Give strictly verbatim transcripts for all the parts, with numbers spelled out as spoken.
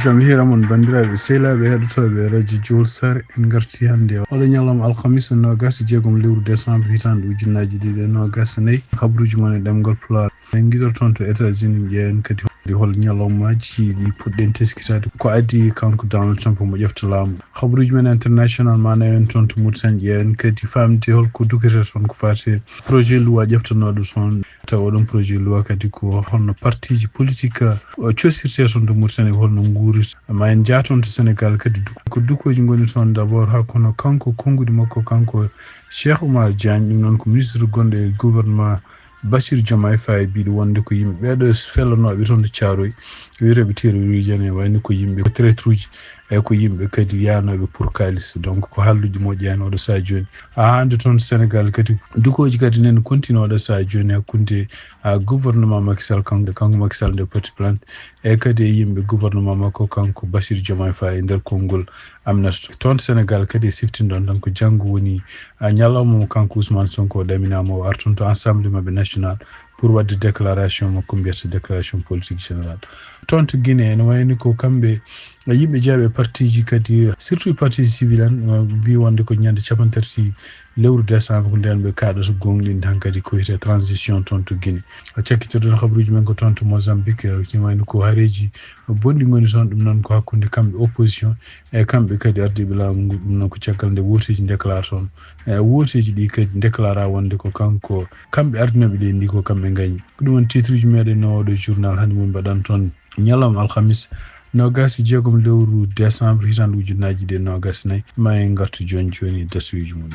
Kam hira mon banndiraaɓe sehlaaɓe heɗotooɓe radio Jowol Sare, en ngarti hannde oɗo ñalawma alhamisa noogas e jeegom lewru décembre hitaande ujunnaaji ɗiɗi e noogas e nayi. Habruuji mon e ɗemngal Pulaar. En ngiɗor toon to États-Unis, ƴeewen kadi hol ñalawmaaji ɗi puɗɗen teskitaade. Ko adii kanko Donald Trump mo ƴefta laamu. Habruuji men international ma nawen toon to Mauritanie, ƴeewen kadi faamde hol ko duketee toon ko faati e projet loi ƴeftanooɗo toon. Tawa oɗon projet loi kadi ko holno partiiji politique o cosirtee toon to Mauritanie, holno nguuriri. Ma en njah toon to Sénégal kadi du-, ko dukooji ngoni toon d'abord, haa kono kanko konnguɗi makko, kanko Cheikh Oumar Diagne, ɗum noon ko ministre gonɗo e gouvernement Bassirou Diomaye Faye, biɗo wonde ko yimɓe ɓeeɗo fellanooɓe toon to Thiaroye, wiyeteeɓe terroriste en, wayno ko yimɓe ko traître uji, e ko yimɓe kadi yaanooɓe pour kaalis. Donc ko haalluuji moƴƴi en oɗo sahaa jooni. Haa hannde toon Sénégal kadi dukooji kadi nene continue oɗo sahaa jooni hakkunde, a, gouvernement Macky Sall, kanko, kanko Macky Sall nde porti plainte, e kadi e yimɓe gouvernement makko, kanko Bassirou Diomaye Faye, e nder konngol Amnesty. Toon Sénégal kadi e siftinɗon tan ko janngo woni, a, ñalawma mo kanko Ousmane Sonko o ɗaminaama o arton to Assemblée maɓɓe nationale pour waɗde déclaration makko mbiyata déclaration politique générale. Toon to Guinée ene wayni ko kamɓe yimɓe jeeɓe partiiji kadi, surtout partiiji civil en, mbi wonde ko ñande capanɗe tati lewru décembre ko ndeen ɓe kaɗata gonɗinde hankadi ko wiyetee transition toon to Guinée. A cakkitoɗen habruuji men ko toon to Mozambique, ene wayni ko hareeji bonɗi ngoni toon, ɗum noon ko hakkunde kamɓe opposition e kamɓe kadi ardiiɓe laamu ngu, ɗum noon ko caggal nde wooteeji déclare toon. E wooteeji ɗi kadi déclara wonde ko kanko, kamɓe ardinooɓe leydi ndi ko kamɓe ngañi. Ko ɗum woni titre uji meɗen no oɗo journal hannde mo mbaɗan toon ñalawma alhamis noogas e jeegom lewru décembre hitaande ujunnaaji ɗiɗi e noogas e nayi. Ma en ngartu jooni jooni e dasuuji mum.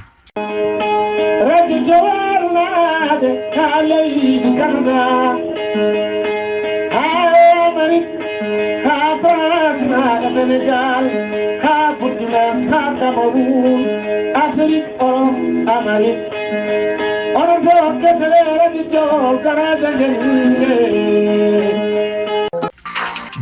Radio Jowol naade haa leydi Canada, haa Amérique, haa France, haa Sénégal, haa Burkina, haa Cameroun, Afrique, Europe, Amérique. Onon fof kettore Radio Jowol garaaji men.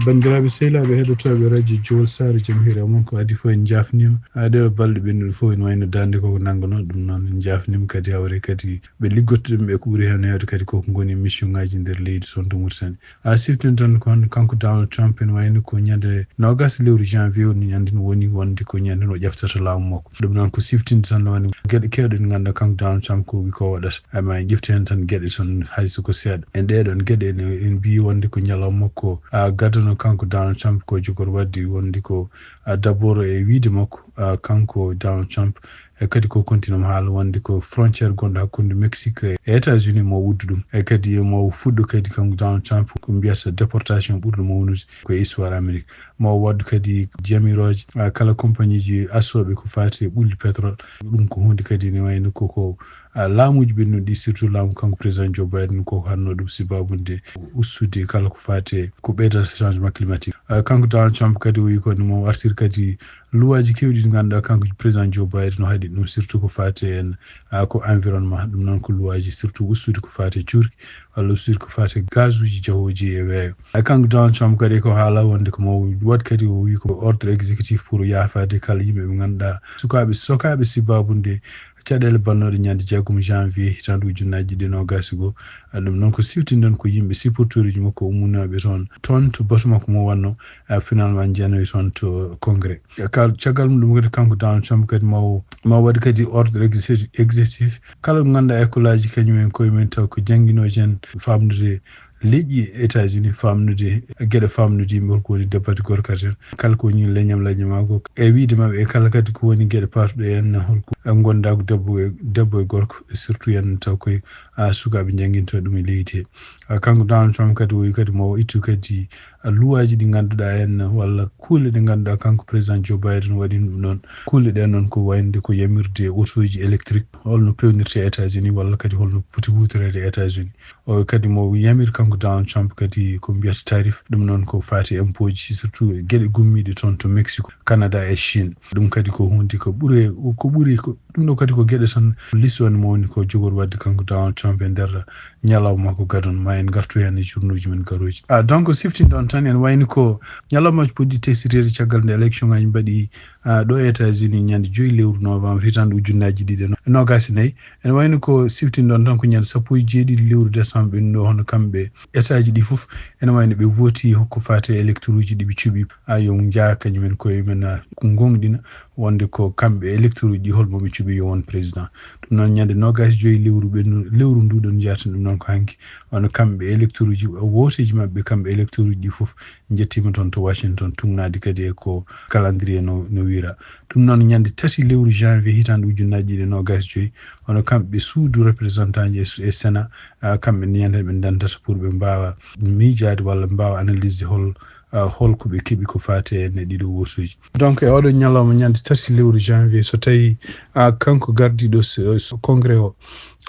Banndiraaɓe sehlaaɓe heɗotooɓe radio Jowol Sare, jam hiire mon, ko adii fof en njaafniima. Haa ɗeeɗo balɗe ɓennuɗe fof ene wayno daande koko nannganoo, ɗum noon en njaafniima kadi hawre kadi ɓe liggottuɗen ɓe ko ɓuri heen heewde kadi koko ngoni mission ngaji nder leydi toon to Mauritanie. A siftin tan ko hannde kanko Donald Trump ene wayno ko ñande noogas lewru janvier o ni ñande no woni wonde ko ñande no ƴeftata laamu makko. Ɗum noon ko siftinde tan woni geɗe keewɗe ɗe ngannduɗaa kanko Donald Trump ko wi ko waɗata. Amma en ƴefti heen tan geɗe tan hay so ko seeɗa. En ɗeeɗoon geɗe ene en mbiyi wonde ko ñalawma makko, a, gadano kanko Donald Trump ko jogor waɗde wonde ko, a, d'abord e wiide makko, a, kanko Donald Trump e kadi ko continue mo haala wonde ko frontière gonɗo hakkunde Mexique e États-Unis mo uddu ɗum. E kadi mo fuɗɗo kadi kanko Donald Trump ko mbiyata déportation ɓurɗo mawnude ko e histoire Amérique. Mo waɗdu kadi jamirooje, a, kala compagnie ji asooɓe ko faati e ɓulli pétrole. Ɗum ko huunde kadi ne wayno ko, ko, a, laamuuji ɓennuɗi, surtout laamu kanko président Joe Biden ko hanno ɗum sibabude ustude kala ko faati e ko ɓeydata changement climatique. A, kanko Donald Trump kadi o wi ko mo artir kadi luwaaji keewɗi ɗi ngannduɗaa kanko président Joe Biden no haɗi ɗum, surtout ko faati en, a, ko environnement. Ɗum noon ko luwaaji surtout ustude ko faati e cuurki walla ustude ko faati e gazuuji jahooji e weeyo. A, kanko Donald Trump kadi ko haala wonde ko mo waɗ kadi o wi ko ordre exécutif pour yaafaade kala yimɓe ɓe ngannduɗaa sukaaɓe, sokaaɓe sibabude caɗeele bannooɗe ñande jeegom janvier hitaande ujunnaaji ɗiɗi e noogas e goo. A, ɗum noon ko siwtinɗen ko yimɓe supporteruuji makko ummunooɓe toon, toon to batu makko mo waɗno, a, finalement njanoyi toon to Congrès. Ka-, caggal mum ɗum kadi kanko Donald Trump kadi ma o, ma o waɗi kadi ordre exé-, exécutif. Kala ɓe ngannduɗaa école aji kañum en koye mum taw ko jannginooji en faamnude leƴƴi États-Unis, faamnude geɗe faamnude yimɓe holko woni debbo e gorko kadi en. Kala ko woni leñam leñamaago e wiide maɓɓe e kala kadi ko woni geɗe paatuɗe en holko e ngondaa ko debbo e, debbo e gorko, surtout en taw koye, a, sukaaɓe njannginta ɗum e leydi he. A, kanko Donald Trump kadi o wi kadi mo ittu kadi a, luwaaji ɗi ngannduɗaa en walla kuule ɗe ngannduɗaa kanko président Joe Biden waɗi ɗum ɗoon. Kuule ɗe noon ko wayde ko yamirde otooji électrique, holno peewnirte États-Unis walla kadi holno poti huutoreede États-Unis. O kadi mo yamir kanko Donald Trump kadi ko mbiyata tarif, ɗum noon ko faati impôt ji, surtout geɗe gummiiɗe toon to Mexico, Canada e Chine. Ɗum kadi ko huunde ko ɓuri, ko ɓuri ko, ɗum ɗo kadi ko geɗe tan liste woni mo woni ko jogor waɗde kanko Donald Trump e nder ñalawma makko gadon, ma en ngartu heen e journaux ji men garooji. A, donc siftinɗon tan en wayni ko ñalawmaaji puɗɗi teskiteede caggal nde élection ngaji mbaɗi Ɗo e États-Unis, ñande joyi lewru novembre, hitaande ujunnaaji ɗiɗi e noogaas e nayi. Ene wayno ko siftinɗon tan ko ñande sappo e jeeɗiɗi lewru décembre ɓennuɗo, hono kamɓe États-ji ɗi fof ene wayno ɓe vooti ko faati e électeuruuji ɗi ɓe cuɓi, a, yo njaha kañumen koye men, a, ko ngoongɗina wonde ko kamɓe électeuruuji ɗi holmo ɓe cuɓi yo won président. Ɗum noon, ñande noogaas e joyi lewru ɓennu-, lewru ndu ɗon njaarten ɗum noon ko hanki, wano kamɓe électeuruuji, wooteeji maɓɓe kamɓe électeuruuji ɗi fof njettiima toon to Washington, tugnaade kadi e ko calendrier no, no wiira. Ɗum noon, ñande tati lewru janvier hitaande ujunnaaji ɗiɗi e noogaas e joyi, wano kamɓe suudu représentant ji e, e Sénat, a, kamɓe ñande ɓe ndentata pour ɓe mbaawa miijaade walla mbaawa analyse hol, a, hol ko ɓe keɓi ko faati e ɗiɗo wooteeji. Donc, e oɗo ñalawma ñande tati lewru janvier, so tawi, a, kanko gardiiɗo s-, s-, congrès o,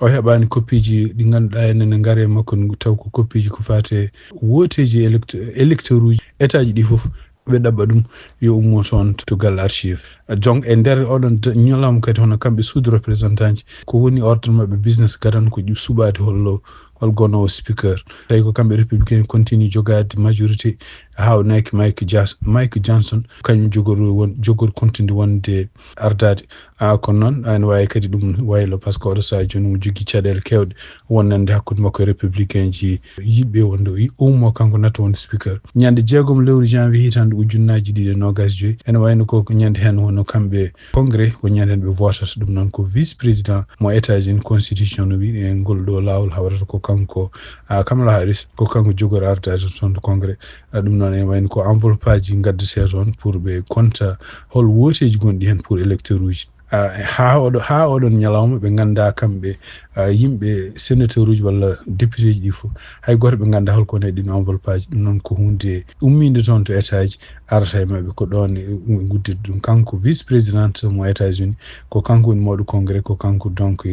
o heɓaani koppiiji ɗi ngannduɗaa enen ne ngari e makko, taw ko koppiiji ko faati e wooteeji élect-, électeuruuji États-ji ɗi fof, ɓe ɗaɓɓa ɗum yo ummo toon to galle archive. Donc, e nder oɗon d-, ñalawma kadi, hono kamɓe suudu représentant ji, ko woni ordre maɓɓe business gadano ko ƴu-, suɓaade hollo, hol gonoowo speaker. Tawi ko kamɓe républicain continue jogaade majorité, haawnaki Mike Jas-, Mike Johnson, kañum jogori won-, jogori continude wonde ardaade. A, kono noon, ene waawi kadi ɗum waylo, par ce que oɗo sahaa jooni omo jogii caɗeele keewɗe wonande hakkunde makko e républicain ji, yiɗɓe wonde o yi-, ummo kanko natta wonde speaker. Ñande jeegom lewru janvier hitaande ujunnaaji ɗiɗi e noogaas e joyi, ene wayno ko, ko ñande heen wonno kamɓe congrès, ko ñande heen ɓe vootata. Ɗum noon ko vice président mo États-Unis, constitution no wiy e ngol ɗo laawol hawrata ko kanko, a, Kamala Harris, ko kanko jogori ardaade toon to congrès. A, ɗum noon ene wayno ko enveloppe aji ngaddatee toon pour ɓe konta hol wooteeji gonɗi heen pour électeuruuji. A, haa oɗo, haa oɗon ñalawma ɓe nganndaa kamɓe, a, yimɓe sénateuruuji walla députéji ɗi fof. Hay gooto ɓe nganndaa hol ko woni e ɗiin enveloppe aji. Ɗum noon ko huunde ummiinde toon to États-ji, arata e maɓɓe ko ɗoon e, e guddita ɗum. Kanko vice président mo États-Unis, ko kanko woni mawɗo congrès, ko kanko donc,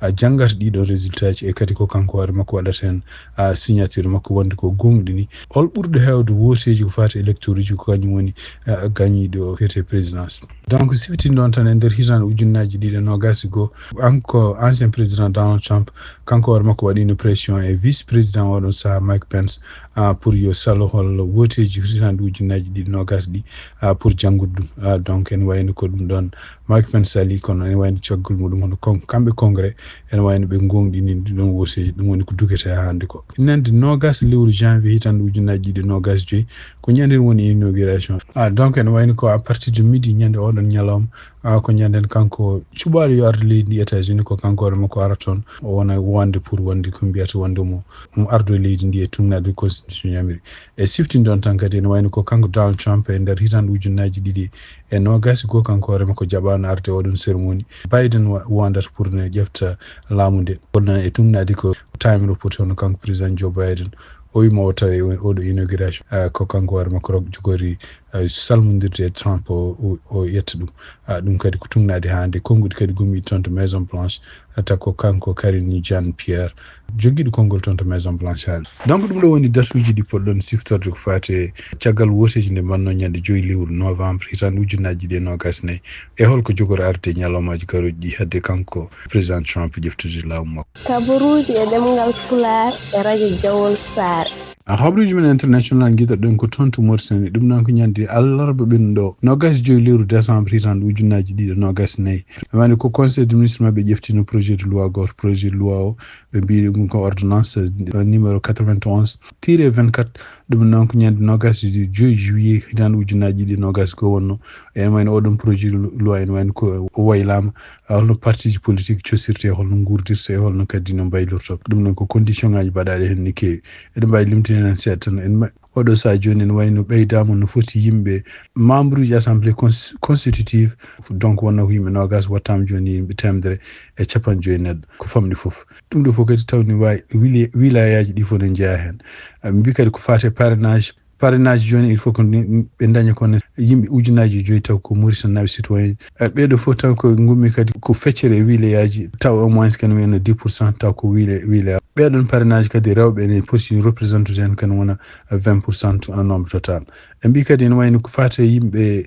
a, janngata ɗiɗo résultat ji, e kadi ko kanko hoore makko waɗata heen, a, signature makko wonde ko goongɗini. Hol ɓurɗo heewde wooteeji ko faati électeuruuji ko kañum woni, a, gañiiɗo o fiyetee présidence. Donc, siftinɗon tan e nder hitaande ujunnaaji ɗiɗi e noogaas e goo, an-, ko ancien président Donald Trump, kanko hoore makko waɗiino pression e vice président oɗon sahaa Mike Pence, a, pour yo salo hol wooteeji hitaande ujunnaaji ɗiɗi e noogaas ɗi, a, pour janngude ɗum. A, donc, ene wayno ko ɗum ɗoon Mike Pence sali, kono ene wayno caggal muɗum hono kon-, kamɓe congrès ene wayno ɓe goongɗini ɗum ɗoon wooteeji, ɗum woni ko dugetee hannde ko. Ñande noogaas lewru janvier hitaande ujunnaaji ɗiɗi e noogaas e joyi, ko ñande woni inauguration. A, donc ene wayno ko à partir de midi ñande oɗon ñalawma, a, ko ñande kanko cuɓaaɗo yo ardu leydi ndi États-Unis, ko kanko hoore makko ara toon, o wona wonde pour wonde ko mbiyata wonde mo, mo ardo leydi ndi e tugnaade constitution yamiri. E siftinɗon tan kadi ene wayno ko kanko Donald Trump e nder hitaande ujunnaaji ɗiɗi e noogaas e goo, kanko hoore makko jaɓaano arde oɗon cérémonie. Biden wa-, wondata pour ne ƴefta laamu nde. Kono e tugnaade ko Time Report hono kanko président Joe Biden, o wiima o tawa e o-, oɗo inauguration, a, ko kanko hoore makko rok-, jogori, a, salmondirde e Trump o, o, o ƴetta ɗum. A, ɗum kadi ko tugnaade hannde. Konnguɗi kadi gommiiɗi toon to Maison Blanche, a, taw ko kanko Karine Jean-Pierre, joggiiɗo konngol toon to Maison Blanche haali. Donc, ɗum ɗo woni datuuji ɗi poɗɗon siftorde ko faati e caggal wooteeji nde mbannoo ñande joyi lewru novembre hitaande ujunnaaji ɗiɗi e noogaas e nayi. E holko jogori arde ñalawmaaji garooji ɗi, hedde kanko président Trump ƴeftude laamu makko? Kabaruuji e ɗemngal Pulaar e radio Jawol Saare. A, habruuji men international ngiɗoɗen ko toon to Mauritanie. Ɗum noon ko ñande alarba ɓennuɗo, noogaas e joyi lewru décembre hitaande ujunnaaji ɗiɗi e noogaas e nayi. Wani ko conseil de ministre maɓɓe ƴeftino projet de loi gooto. Projet de loi o, ɓe mbiyi ɗum ko ordonnance, eh, numéro quatre-vingt-onze tiret vingt-quatre. Ɗum noon ko ñande noogaas e joyi juillet hitaande ujunnaaji ɗiɗi e noogaas e goo wonno. Ene wayno oɗon projet de loi ene wayno ko o waylaama, ah, holno partiiji politique cosirte, holno nguurdirta, e holno kadi no mbaylorto. Ɗum noon ko condition ŋaaji baɗaaɗi heen ne keewi. Eɗen mbaawi limtude heen seeɗa tan. En ma-, oɗo sahaa jooni ene wayno ɓeydaama no foti yimɓe, membre uji assemblée cons-, constitutive, donc wonno ko yimɓe noogaas, wattaama jooni yimɓe teemedere e capanɗe joyi neɗɗo, ko famɗi fof. Ɗum ɗo fof kadi tawni wa-, wili-, wilayaaji ɗi fof ne njeyaa heen. Ah, ɓe mbii kadi ko faati e parrainage, parrainage jooni, il faut que ni, ɓe daña ko ne yimɓe ujunnaaji joyi taw ko Mauritanie naaɓe citoyen. Eh, ɓeeɗo fof taw ko ngummi kadi ko feccere e wilayaaji, taw au moins kene wiyano dix pour cent taw ko wile-, wilaya. Ɓeeɗon parrainage kadi rewɓe ne poti représentude heen kene wona vingt pour cent en nombre total. Ɓe mbii kadi ene wayno ko faati e yimɓe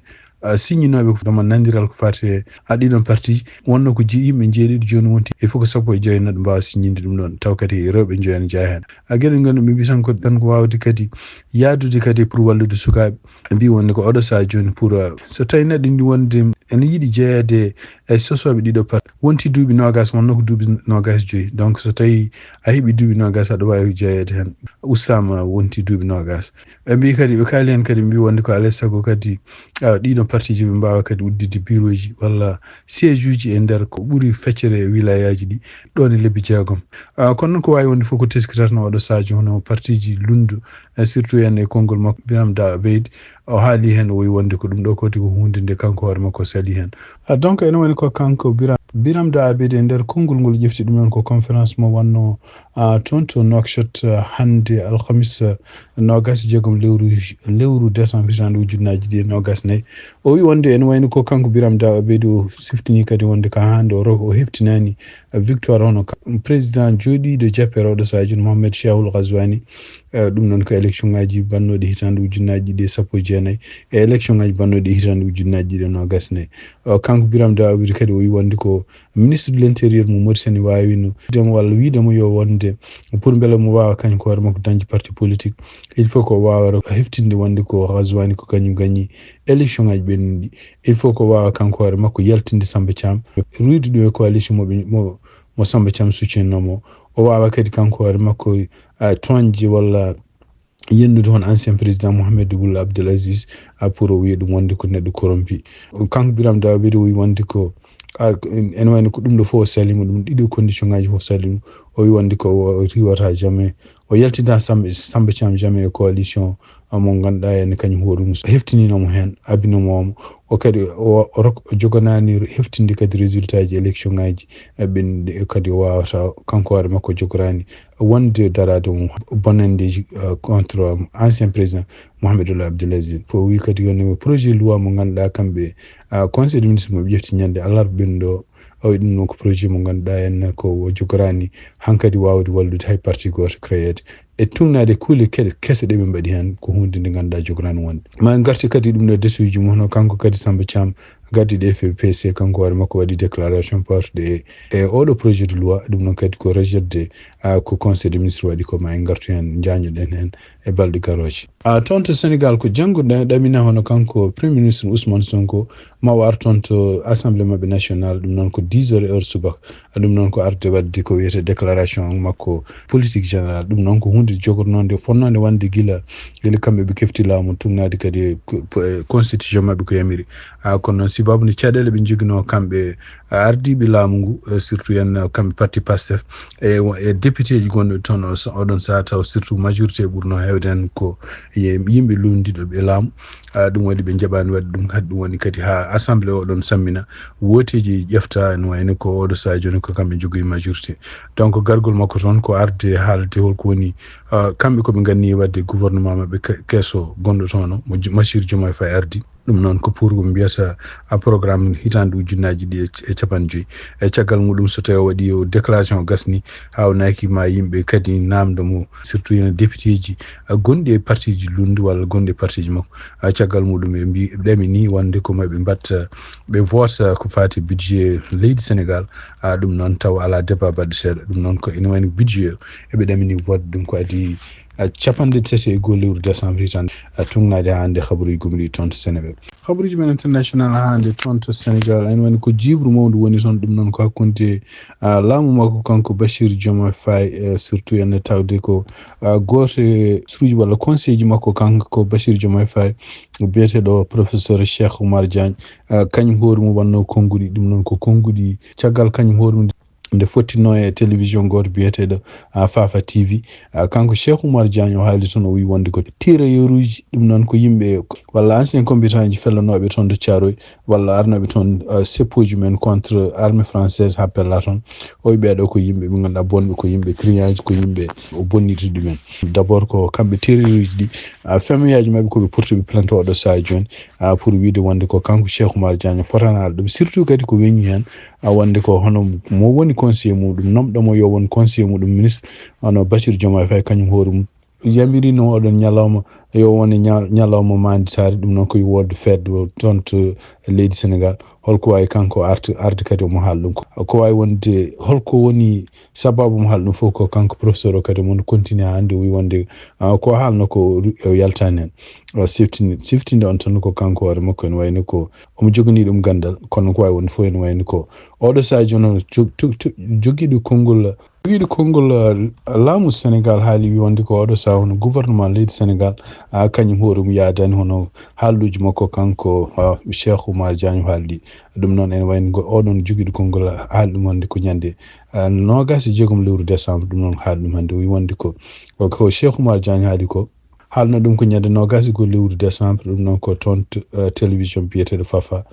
signinoɓe ko dama nandiral ko fati e ɗiɗon parti ji. Wonno ko yimɓe jeeɗiɗo, joni wonti il faut ko sappo e joyo neɗɗo mbawa signinde ɗum ɗon, taw kadi rewɓe joyo ne jeeya hen. A geɗe gandu ɓe mbi tan ko tan ko wawde kadi yaadude kadi pour wallude sukaɓe. Ɓe mbi wonde ko oɗo saaha joni pour so tawi neɗɗo ndi wonde ene yiɗi jeeyade e sosoɓe ɗiɗo parti, wonti duuɓi nogas wonno ko duuɓi nogas joyi. Donc so tawi a heeɓi duuɓi nogas aɗa wawi jeeyade hen. Ustama wonti duuɓi nogas. Ɓe mbi kadi, ɓe kaali hen kadi, ɓe mbi wonde ko alay saago kadi ɗiɗo parti ji ɓe mbawa kadi udditde bureau ji walla siège uji e nder ko ɓuuri feccere e wilayaji ɗi ɗon e lebbi jeegom. Kono noon ko wawi wonde fof ko teskitata no oɗo saaha joni hono parti ji lundu, surtout hen e konngol makko Biram Da Abeydi. O haali hen, o wi wonde ko ɗum ɗo kadi ko hunde nde kanko hoore makko sali hen. Donc ene woni ko kanko Biram Biram Da Abeydi e nder konngol ngol ƴefti ɗum ɗon ko conférence mo wanno toon to Nouakchott hande alhamis nogas e jeegom lewru lewru décembre hitande ujunnaji ɗiɗi e nogas nayyi. O wi wonde ene wayno ko kanko Biram Da Abeydi o siftini kadi wonde ka hande o ro- o heptinani victoire hono président jooɗiɗo jappere oɗo saaha joni Mohamed Cheikhul Ghazouani. Ɗum noon ko élection ngaji bannoɗi hitande ujunnaji ɗiɗi e sappo e jeenayi e élection ngaji bannoɗi hitande ujunnaji ɗiɗi e nogas nayyi. Kanko Biram Da Abeydi kadi o wi wonde ko ministre de l'intérieur mo Mauritanie wawino wiidemo walla wiidemo yo wonde pour beele mo wawa kañum ko hoore makko dañde parti politique, il faut ko wawa heftinde wonde ko Ghazouani ko kañum gañi élection ngaji ɓennuɗi. Il faut ko wawa kanko hoore makko yaltinde Samba Thiam, ruyde ɗum e coalition mo ɓe mo mo Samba Thiam soutiennomo. O wawa kadi kanko hoore makko toñde walla yennude hono ancien président Mohamed Ould Abdel Aziz pour o wiya ɗum wonde ko neɗɗo corrompu. Kanko Biram Da Abeydi o wi wonde ko ene wayno ko ɗum ɗo fof o salimo ɗum, ɗiɗo condition ngaji fof salimo. O wi wonde ko o riwata jamais, o yaltinta Samba Samba Thiam jamais e coalition mo ganduɗa ene kañum hoore mum heftininomo hen, abinomo mo. O kadi o o rok- o joganani heftinde kadi résultat ji élection ngaji ɓen kadi o wawata kanko hoore makko jogorani wonde darade mum bonandeji contre ancien président Mohamed Ould Abdel Aziz. Ko wi kadi woni projet loi mo ganduɗa kamɓe conseil de ministre mo ɓe ƴefti ñande alarba ɓen ɗo. O wi ɗum noon ko projet mo ganduɗa en ko o jogorani hankadi wawde wallude hay parti goto créede e tugnade kuule keɗe kese ɗe ɓe mbaɗi hen ko hunde nde ganduɗa jogorani wonde. Ma en garti kadi ɗum ɗo desuji mum hono kanko kadi Samba Thiam gardiɗo F P C kanko hoore makko waɗi déclaration porte e e oɗo projet de loi. Ɗum noon kadi ko rejetde ko conseil de ministre waɗi ko. Ma en gartu hen jañoɗen hen e balɗe garoje. Toon to Sénégal ko janngo ɗamina hono kanko premier ministre Ousmane Sonko ma o ar toon to assemblée maɓɓe nationale, ɗum noon ko dix heures heure subaka. Ɗum noon ko arde waɗde ko wiyete déclaration makko politique générale. Ɗum noon ko hunde jogornonde fonnode wonde gila gila kamɓe ɓe kefti laamu tugnade kadi constitution maɓɓe ko yamiri. Kono noon sibabu nde caɗele ɓe jogino kamɓe ardiɓe laamu ngu surtout en kamɓe parti Pastef e e député ji gonɗo toon oɗon saaha taw surtout majorité ɓurno hewde hen ko yimɓe lundiɗo ɓe laamu. Ɗum waɗi ɓe jaɓani waɗde ɗum kadi ɗum woni kadi ha assemblée oɗon sammina wooteji ƴefta no wayno ko oɗo saaha joni ko kamɓe jogui majorité. Donc gargol makko toon ko arde haalde holko woni kamɓe koɓe ganni wadde gouvernement maɓɓe keso gonɗo toon o mo Bachir Diomaye Faye ardi. Ɗum noon ko pour ko mbiyata a programme hitande ujunnaji ɗi e capanɗe joyyi. E caggal muɗum so tawi o waɗi o déclaration o gasni hawnaki ma yimɓe kadi namdo mo surtout ene député ji gonɗi e parti ji lundu walla gonɗi e parti ji makko. Caggal muɗum ɓe mbi ɓe ɗamini wonde ko maɓe mbatta ɓe vote ko fati budget leydi Sénégal. Ɗum noon taw ala débat baɗɗo seeɗa. Ɗum noon ko ene wayno budget o eɓe ɗamini vote ɗum ko adi capanɗe tati e goho lewru décembre hitande. Tugnade ha hande habaruji gomɗi toon to Sénégal. Habaruji men international ha hande toon to Sénégal en woni ko jibru mawdu woni toon. Ɗum noon ko hakkunde laamu makko kanko Bachir Diomaye Faye surtout ene tawde ko goto e suruji walla conseil ji makko kanko ko Bachir Diomaye Faye biyeteɗo professeur Cheikh Oumar Diagne. Kañum hoore mum wanno konnguɗi ɗum noon ko konnguɗi caggal kañum hoore mum nde fottinno e télévision goto biyeteɗo Fafa T V. Kanko Cheikh Oumar Diagne o haali toon o wi wonde ko tirailleurs uji ɗum noon ko yimɓe walla ancien combattant ji fellanoɓe toon to Thiaroye walla arnoɓe toon seppoji men contre armée française ha pella toon. O wi ɓeɗo ko yimɓe ɓe ganduɗa bonɓe ko yimɓe client ji ko yimɓe o bonniti ɗumen. D'abord ko kamɓe tirailleurs uji ɗi femoyaji mabɓe koɓe portuɓe plainte oɗo saaha joni pour wiide wonde ko kanko Cheikh Oumar Diagne fotanaɗo ɗum surtout kadi ko weñi hen. A wonde ko hono mo woni conseiller muɗum nomɗo mo yo won conseiller muɗum ministre hono Bachir Diomaye Faye kañum hoore mum yamirino oɗon ñalawma yo wone ñal- ñalawma manditaare, ɗum noon ko yo woodde fedde toon to leydi Sénégal. Holko waawi kanko arde, arde kadi omo haala ɗum ko, ko waawi wonde, holko woni sababu omo haala ɗum fof? Ko kanko professeur o kadi omo continue haa hannde, o wi wonde, ah, ko haalno ko ru- o yaltaani heen. O siftini, siftinde on tan ko kanko hoore makko ene wayno ko omo joganii ɗum ganndal, kono ko waawi wonde fof ene wayno ko oɗo sahaa jooni hono jog- tug- tug- jogiiɗo konngol, jogiiɗo konngol, ah, laamu Sénégal haali wi wonde ko oɗo sahaa hono gouvernement leydi Sénégal, ah, kañum hoore mum yaadaani hono haalluuji makko kanko, ah, Cheikh Oumar Diagne haaldi. Ɗum noon ene wayno ngo- oɗon jogiiɗo konngol haali ɗum wonde ko ñande, ah, noogaas e jeegom lewru décembre, ɗum noon haali ɗum hannde. O wi wonde ko, ko Cheikh Oumar Diagne haali ko, haalno ɗum ko ñande noogaas e go'o lewru décembre, ɗum noon ko toon t- eh, télévision biyeteeɗo Fafa.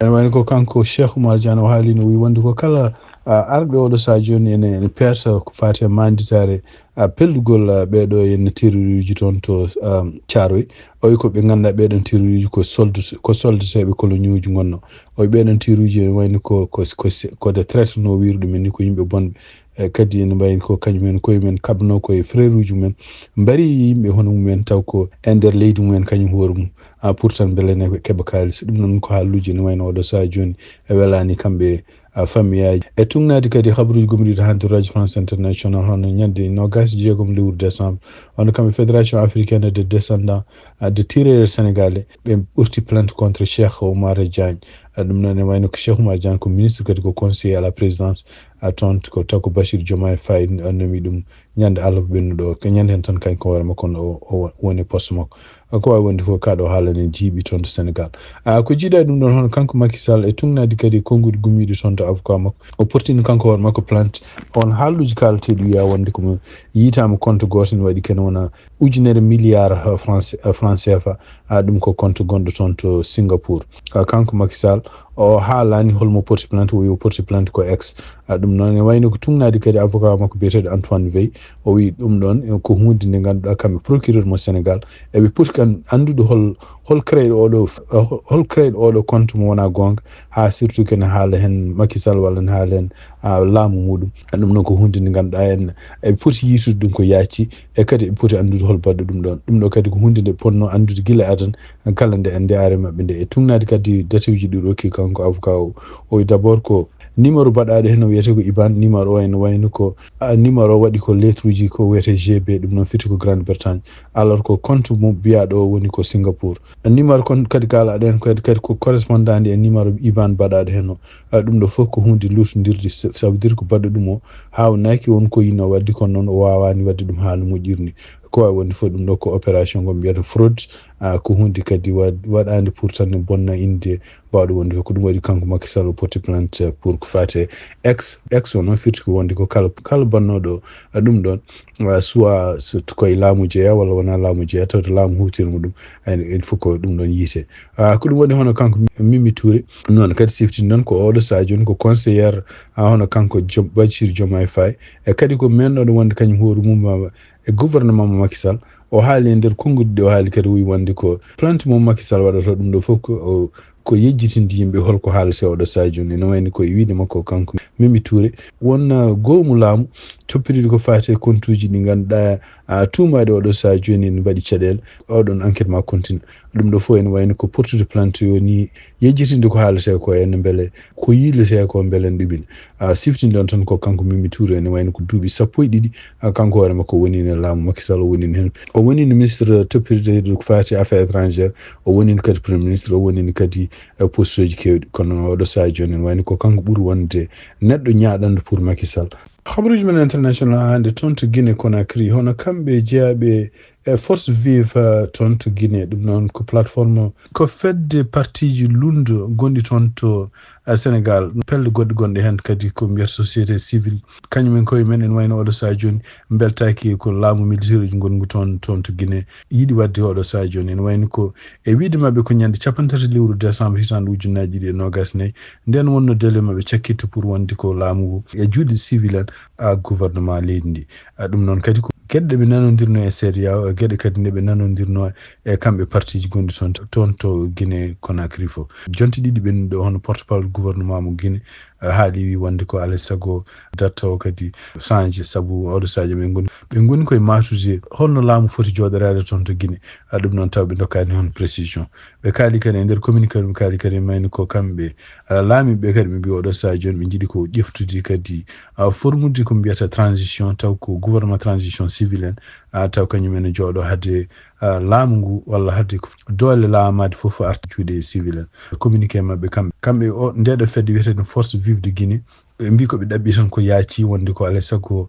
Ene wayno ko kanko Cheikh Oumar Diagne o haalino, o wi wonde ko kala, ah, arɓe oɗo sahaa jooni ene, ene peerta ko faati e manditaare, ah, pellugol, ah, ɓeeɗo ene terroriste toon to, ah, Thiaroye. O wi ko ɓe ngannduɗaa ɓeeɗon terroriste ko solde, ko soldeteeɓe colonial uji ngonno. O wi ɓeeɗon terroriste ene wayno ko, ko, ko, ko de traite no wiyru ɗum en ni, ko yimɓe bonɓe. E kadi ene mbayi ko kañum en koye men kaɓno koye frère uji mumen, mbari yimɓe hono mumen taw ko e nder leydi mumen kañum hoore mum, a pourtant beele ne keɓa kaalis. Ɗum noon ko haalluuji ene wayno oɗo sahaa jooni e welaani kamɓe, a, famiyaaji. E tugnaade kadi habaruuji gomɗiiɗi hannde radio France International, hono ñande noogaas e jeegom lewru décembre, hono kamɓe Fédération Africaine des Descendants, a, de Tirailleurs Sénégalais, ɓe ɓorti plainte contre Cheikh Oumar Diagne. A, ɗum noon ene wayno ko Cheikh Oumar Diagne ko ministre kadi ko conseiller à la présidence, a, toon ko taw ko Bassirou Diomaye Faye, a, nomi ɗum ñande alarba ɓennuɗo o. Ko ñande heen tan kañ ko hoore makko o, o woni poste makko. A, ko waawi wonde fof kaɗo haala ne jiiɓi toon to Sénégal. A, ko jiiɗa ɗum ɗoon hono kanko Macky Sall e tugnaade kadi konnguɗi gummiiɗi toon to avocat makko. O portini kanko hoore makko plainte. On haalluuji kaalateeɗi wiya wonde ko mo yiytaama compte gooto ne waɗi kene wona ujunere milliard, uh, franc, uh, franc C F A. A, ɗum ko compte gonɗo toon to Singapour. A, kanko Macky Sall, o haalaani holmo porti plainte, o wi o porti plainte ko X. A, ɗum noon ne wayno ko tugnaade kadi avocat makko biyeteeɗo Antoine Veil. O wi ɗum ɗoon, eh, ko huunde nde ngannduɗaa kamɓe procureur mo Sénégal eɓe poti kan anndude hol, hol créé oɗo, eh, hol créé oɗo compte mo wonaa goonga, haa surtout kene haala heen Macky Sall walla ne haala heen, a, laamu muɗum. A, ɗum noon ko huunde nde ngannduɗaa en eɓe poti yiitude ɗum ko yaaci, e kadi eɓe poti anndude hol baɗɗo ɗum ɗoon. Ɗum ɗo kadi ko huunde nde potnoo anndude gila adan, kala nde, nde are maɓɓe nde. E tugnaade kadi datewji ɗi rokki kanko avocat o, o wi d'abord ko numéro baɗaaɗo heen o wiyetee ko iban, numéro o ene wayno ko, a, numéro o waɗi ko lettre uji ko wiyetee G B, ɗum noon firti ko Grande-Bretagne, alors ko compte mo biyaaɗo o woni ko Singapour. Numéro kon kadi kaalaaɗo heen kadi, kadi ko correspondant e numéro iban baɗaaɗo heen o. A, ɗum ɗo fof ko huunde luutndirde, sa- ça veut dire ko baɗɗo ɗum o haawnaaki won ko yinno waɗde, kono noon o waawaani waɗde ɗum haa no moƴƴiri ni. Ko waawi wonde fof ɗum ɗo ko opération ngo mbiyata fraude, a, ko huunde kadi wa- waɗaande pour tan ne bonna innde baawɗo wonde fof. Ko ɗum waɗi kanko Macky Sall o porti plainte pour ko faati e X. X o noon firti ko wonde ko kala, kala bannooɗo, a, ɗum ɗoon, a, soit so t- koye laamu jeyaa walla wonaa laamu jeyaa, tawde laamu huuwtiri mo ɗum, en, il faut ko ɗum ɗoon yiite. A, ko ɗum waɗi hono kanko Mi- Mimi Touré, noon kadi siftini noon ko oɗo sahaa jooni ko conseillère, a, hono kanko Jom- Bassirou Diomaye Faye, e kadi ko meenɗo wonde kañum hoore mum, a, e gouvernement mo Macky Sall. O haali e nder konnguɗi ɗi o haali kadi, o wi wonde ko plainte mo Macky Sall waɗata ɗum ɗo fof ko o, ko yejjitinde yimɓe holko haalata e oɗo sahaa jooni. Ene wayno ko e wiyde makko kanko Mimi Touré, won, uh, goomu laamu toppitiiɗo ko faati e kontuuji ɗi ngannduɗaa, a, tuumaaɗi oɗo sahaa jooni ene mbaɗi caɗeele. Oɗon enquête ma continue. Ɗum ɗo fof ene wayno ko portude plainte yo ni yejjitinde ko haalata ko ene mbele ko yiiletee ko mbele ne ɗuɓina. A, siftinde on tan ko kanko Mimi Touré ene wayno ko duuɓi sappo e ɗiɗi, a, kanko hoore makko woni e laamu Macky Sall, o woni heen. O woni ministre toppitiiɗo ko faati e affaires étrangères, o woni kadi premier ministre, o woni kadi e postuuji keewɗi. Kono oɗo sahaa jooni ene wayno ko kanko ɓuri wonde neɗɗo ñaaɗanɗo pour Macky Sall. Habaruuji men international hannde toon to Guinée Conakry, hono kamɓe jeyaaɓe e Force Vive, eh, toon to Guinée. Ɗum noon ko plateforme, ko fedde partiiji lundo gonɗi toon to, eh, Sénégal. Pelle goɗɗe gonɗe heen kadi ko mbiyata société civile. Kañum en koye men ene wayno oɗo sahaa jooni mbeltaaki ko laamu militaire uji ngongu toon, toon to Guinée yiɗi waɗde oɗo sahaa jooni. Ene wayno ko e wiyde maɓɓe ko ñande cappanɗe tati lewru décembre hitaande ujunnaaji ɗiɗi e noogaas e nayi. Nden wonno délai maɓɓe cakkitta pour wonde ko laamu ngu e juuɗe civil en, a, gouvernement leydi ndi. A, ɗum noon kadi ko geɗe ɗe ɓe nanondirno e C E D E A O, e geɗe kadi nde ɓe nanondirno e kamɓe partiiji gonɗi toon, toon to Guinée Conakry fof. Jonte ɗiɗi ɓennuɗe o hono porte-parole gouvernement mo Guinée, Haali wi wonde ko alay sago date o kadi changé, sabu oɗo sadio ɓe ngoni ɓe ngoni koye matude holno laamu foti jooɗoraade toon to Guinée. Ɗum noon taw ɓe ndokkaani heen précision. Ɓe kaali kadi e nder communiqué ɓe kaali kadi mayni ko kamɓe laamiiɓe kadi ɓe mbi oɗo sadio jooni ɓe njiɗi ko ƴeftude kadi formude ko mbiyata transition, taw ko gouvernement transition civile en, taw kañum ene jooɗo hade laamu ngu walla hade doole laamaade fof arta juuɗe civil en. Communiqué maɓɓe kamɓe kamɓe o ndeɗo fedde wiyetede force vive de Guinée, ɓe mbi ko ɓe ɗaɓɓi tan ko yaaci wonde ko alay sago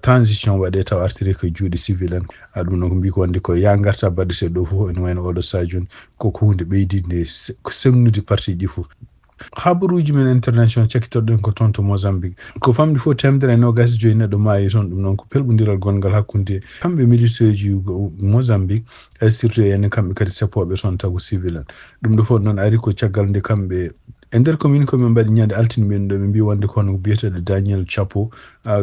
transition waɗe taw artiri ko juuɗe civil en. Ɗum noon ko mbi ko wonde ko ya ngarta baɗɗete ɗo fof ene wayno oɗo sadio jooni koko hunde ɓeydinde ko segnude parti ji fof. Habaruuji men international cakkitoɗen ko toon to Mozambique. Ko famɗi fof teemedere e noogaas e joyi neɗɗo maayi toon. Ɗum noon ko pelɓondiral gonngal hakkunde kamɓe militeeji Mozambique, e surtout e ene kamɓe kadi seppooɓe toon tago civil en. Ɗum ɗo fof noon ari ko caggal nde kamɓe e nder commune ko min mbaɗi ñande altine ɓen ɗo ɓe mbi wonde kono biyeteɗo Daniel Chapo,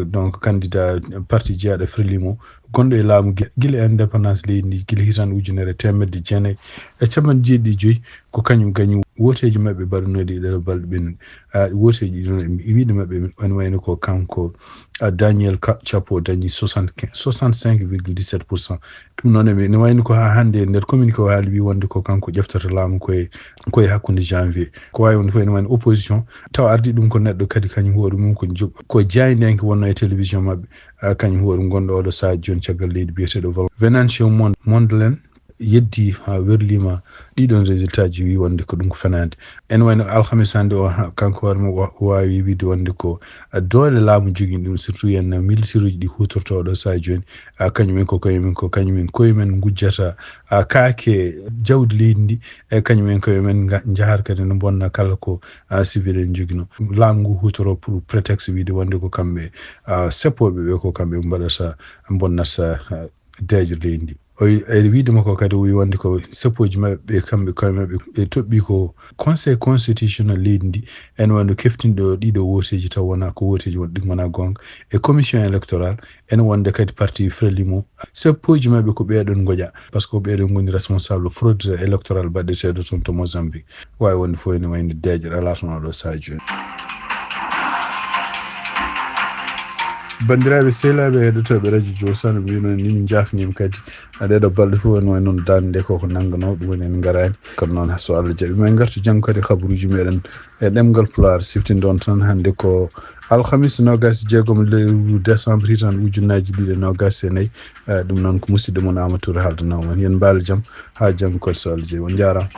donc candidat parti jeyaɗo Frelimo, gonɗo e laamu gila indépendance leydi ndi gila hitande ujunere teemedde jeenayi e capanɗe jeeɗiɗi e joyi. Ko kañum gañi woteeji maɓɓe mbaɗanooɗi e ɗeɗo balɗe ɓennuɗe. Woteeji ɗi noon e wiide maɓɓe ene wayno ko kanko Daniel Chapo dañi soixante-quinze soixante-cinq virgule dix-sept pour cent. Ɗum noon ene wayno ko haa hannde e nder communiqué o haali wi wonde ko kanko ƴeftata laamu koye koye hakkunde janvier. Ko wawi wonde fof ene wayno opposition taw ardi ɗum ko neɗɗo kadi kañum hoore mum ko ko jaydenke wonno e télévision maɓɓe. Kañum hoore gonɗo oɗo sadio jooni caggal leydi biyeteɗo Venancio Mondlane yeddi ha werlima ɗiɗon résultat ji wi wonde ko ɗum ko fenade. Ene wayno alhamis hannde o kanko hoore mum wawi wiide wonde ko doole laamu jogui ɗum surtout yen militaire uji ɗi hutorto oɗo sadio jooni. Kañumen ko koyemen ko kañumen koyemen gujjata kaake jawdi leydi ndi. E kañumen koyemen jahar kadi no bonna kala ko civil en jogino laamu ngu hutoro pour prétexte wiide wonde ko kamɓe seppoɓe ɓe ko kamɓe mbaɗata bonnata deeƴo leydi ndi. O ene wiide makko kadi o wi wonde ko seppoji maɓɓe ɓe kamɓe koye maɓɓe ɓe toɓɓi ko conseil constitutionnel leydi ndi. Ene wonde keftinɗo ɗiɗo woteji taw wona ko woteji won ɗin wona gonga e commission électorale. Ene wonde kadi parti Frelimo seppoji maɓɓe ko ɓeɗon goƴa par ce que ko ɓeɗon goni responsable fraude électorale baɗɗeteɗo toon to Mozambique. Wawi wonde fof ene wayde deeƴere ala toon oɗo sadio jooni. Bandiraɓe sehlaɓe heɗotoɓe radio josan mbino ni min jafnima kadi. Ɗeɗo balɗe fof en wayno noon dande nde koko nanggano ɗum woni en garani kono noon so Allah jaɓi ma en gartu janngo kadi habaruji meɗen e ɗemgal pulaar. Siftinɗon tan hannde ko alhamis nogas e jeegom lewru décembre hitande ujunnaji ɗiɗi e nogas e nayyi. Ɗum noon ko musidɗo mon Amadou Touré haaldanoo mon yen mbaalo jam ha janngo kadi so Allah jaɓi on jarama.